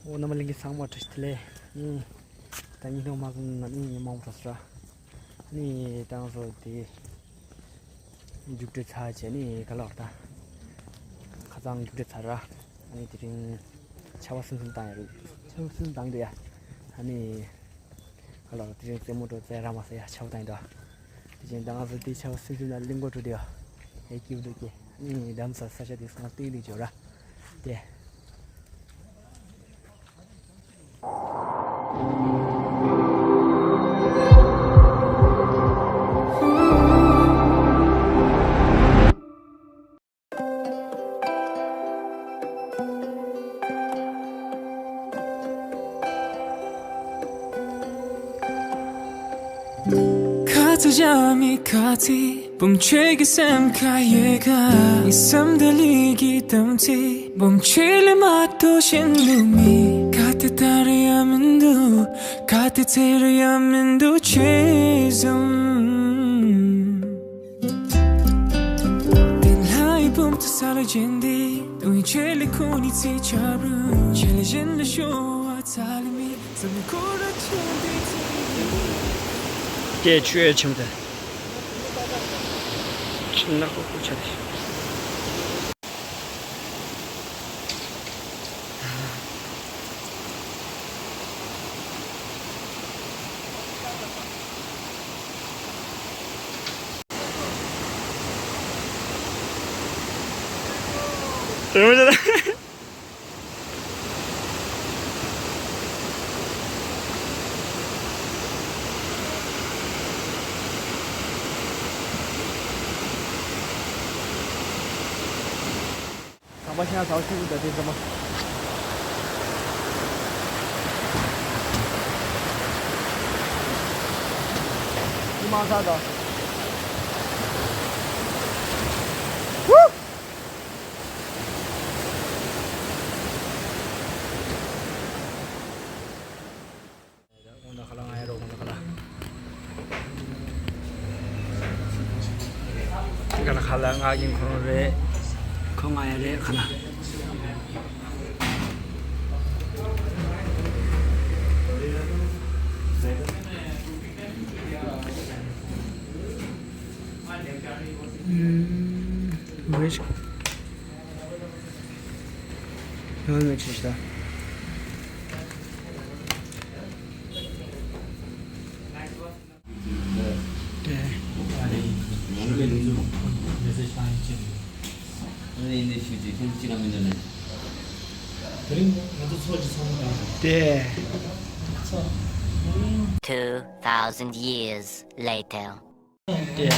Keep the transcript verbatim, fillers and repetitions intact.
ཨོ་རྣམ་པ་ལྷན་རྒྱས་ཚང་མ་བཀྲ་ཤིས་བདེ་ལེགས། ཨུམ། ད་ཉིན་ཐོག་མ་གང་ང་ནི་མང་པོ་ཚོགས་སོ། ནི་ཏང་སོ་དེ་མཇུག་སྒྲིལ་ཚར་བྱས་ནི་ག་ལོར་ད་ཁ་སང་མཇུག་སྒྲིལ་ཚར་ར། ཨ་ནི་དེ་རིང་ཆར་པ་སིམ་སིམ་བཏང་ཡ་རེད། ཆར་པ་སིམ་སིམ་བཏང་འདུག་ཡ། ཨ་ནི་ག་ལོར་དེ་རིང་རྩེད་མོ་འགྲོ་རྩེད་ར་མ་ཟེར་ཡ་ཆར་པ་བཏང་ཡ་འདུག་དེ་བཞིན་ད་ང་ཚོ་དེ་ཆར་པ་སིམ་སིམ་ན་གླིང་སྐོར་འགྲོ་འདུག་ཡ། ཨེ་སྐྱིད་པོ་འདུག་གི། ཨ་ནི་འདམ་ས་ས་ཆ་དེ་སང་སྟེང་དེ་འཇོག་ར། དེ། ཁ་ཚ་བྱ་མི་ཁ་ཚི་བུམ་ཆོས་ཀྱི་སེམས་ཁ་ཡོད་ཁ། ངའི་སེམས་དེ་ལི་གི་དམ་ཚིག་བུམ་ཆོས་ལས་མ་གཏོགས་གཞན་ལུགས་མེད། ག་དེ་ལྟར་ཡང་མི་འདུག་ག་དེ་ཚེ་རུ་ཡང་མི་འདུག་ཆོས་བཟུང་། དེ་ལྷའི་བུམ་དུ་ས་ལ་བྱིན་ཏེ། དུང་ཆེ་ལས་ཁོ་ནི་ཚེ་ཆ་རུ། ཆེ་ལས་གཞན་ལ་ཤོ་བ་ཚ་ལ་མི། སེམས་ཁོ་ར་ཆེ་འདི་ཚེ་ཡིན། སྐད་ཆུ་ཡོད་ཆེམ་དེ། ཆིམ་ནག་པོ་པོ་ཆ་དེ། དེ་མོ་ཆ་དེ། ཟམ་པ་ཤ་ཟ་བ་ཤ་ཟ་དེ་ཟམ་པ། ཅི་མ་ཟ་དང་། ཧུ། དགོང་དག་ཁ་ལག་ང་ཡ་རོགས་དགོང་དག་ཁ་ལག་ཁ་ལག་ཁ་ལག་ང་གིན་ཁོ་རང་རེད། ཁོ་ང་ཡ་རེད་ཁ་ལག་ཨུམ། རེད། ཡང་མེད་ཅི་ཞིག་ད། དེ། དེ་རིང་ང་ཚོ་ཚོ་ཅི་ཚང་མ་དང་། དེ། Two thousand years later. དེ།